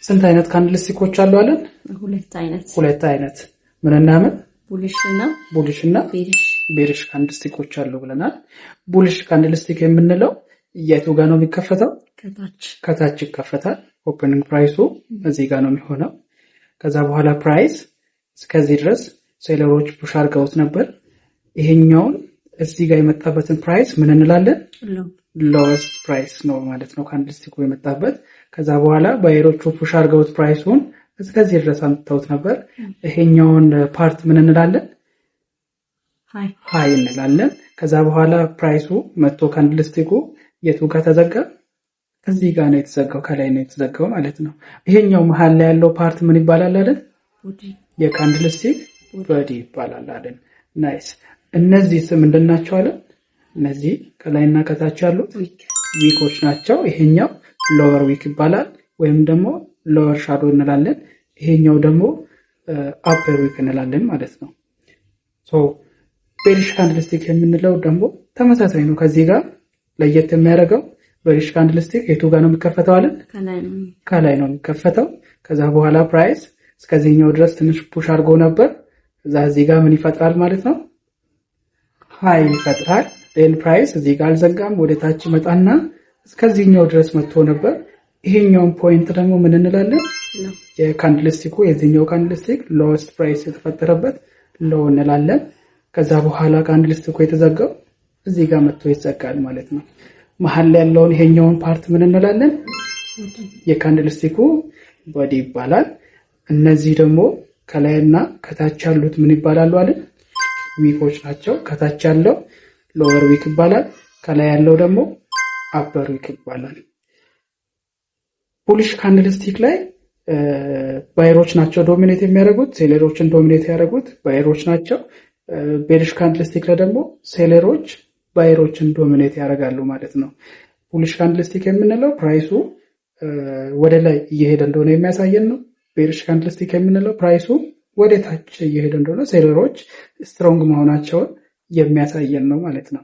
ስንት አይነት candlestick ኦች አሉ አለን? ሁለት አይነት። ሁለት አይነት። ምንና ምን? Bullish እና Bullish እና Bearish። Bearish candlestick ኦች አሉ ብለናል። Bullish candlestick የምንለው የቱ ጋር ነው የሚከፈተው? ከታች። ከታች ይከፈታል። Opening price ኡ እዚህ ጋር ነው የሚሆነው። ከዛ በኋላ price እስከዚህ ድረስ seller ኦች push አድርገውት ነበር። ይሄኛውን እዚህ ጋር የመጣበትን price ምን እንላለን? Low። Lowest price ነው ማለት ነው candlestick ኡ የመጣበት። ከዛ በኋላ buyer ኦቹ push አድርገውት price ኡን እስከዚህ ድረስ አምጥተውት ነበር። ይሄኛውን part ምን እንላለን? High። High እንላለን። ከዛ በኋላ price ኡ መጥቶ candlestick ኡ የቱ ጋር ተዘጋ? እዚህ ጋር ነው የተዘጋው፣ ከላይ ነው የተዘጋው ማለት ነው። ይሄኛው መሀል ላይ ያለው part ምን ይባላል አለን? Body። የ candlestick body ይባላል አለን። Nice። እነዚህ ስም ምንድን ናቸው አለን? እነዚህ ከላይና ከታች ያሉት Wick። Wick ኦች ናቸው። ይሄኛው lower wick ይባላል ወይም ደግሞ lower shadow እንላለን። ይሄኛው ደግሞ upper wick እንላለን ማለት ነው። So bearish candlestick የምንለው ደግሞ ተመሳሳይ ነው። ከዚህ ጋር ለየት የሚያደርገው bearish candlestick የቱ ጋር ነው የሚከፈተው አለን? ከላይ ነው። ከላይ ነው የሚከፈተው። ከዛ በኋላ price እስከዚህኛው ድረስ ትንሽ push አድርጎ ነበር። ከዛ እዚህ ጋር ምን ይፈጥራል ማለት ነው? High ይፈጥራል። Then price እዚህ ጋር አልዘጋም፣ ወደ ታች ይመጣና እስከዚህኛው ድረስ መጥቶ ነበር። ይሄኛውን point ደግሞ ምን እንላለን? Low። የ candlestick ኡ የዚህኛው candlestick lowest price የተፈጠረበት low እንላለን። ከዛ በኋላ candlestick ኡ የተዘጋው እዚህ ጋር መጥቶ ይዘጋል ማለት ነው። መሀል ላይ ያለውን ይሄኛውን part ምን እንላለን? የ candlestick ኡ body ይባላል። እነዚህ ደግሞ ከላይና ከታች ያሉት ምን ይባላሉ አለን? Wick ኦች ናቸው። ከታች ያለው lower wick ይባላል። ከላይ ያለው ደግሞ upper wick ይባላል። Bullish candlestick ላይ buyer ኦች ናቸው dominate የሚያደርጉት፣ seller ኦችን dominate ያደረጉት buyer ኦች ናቸው። Bearish candlestick ላይ ደግሞ seller ኦች buyer ኦችን dominate ያደርጋሉ ማለት ነው። Bullish candlestick የምንለው price ኡ ወደ ላይ እየሄደ እንደሆነ የሚያሳየን ነው። Bearish candlestick የምንለው price ኡ ወደ ታች እየሄደ እንደሆነ፣ seller ኦች strong መሆናቸውን የሚያሳየን ነው ማለት ነው።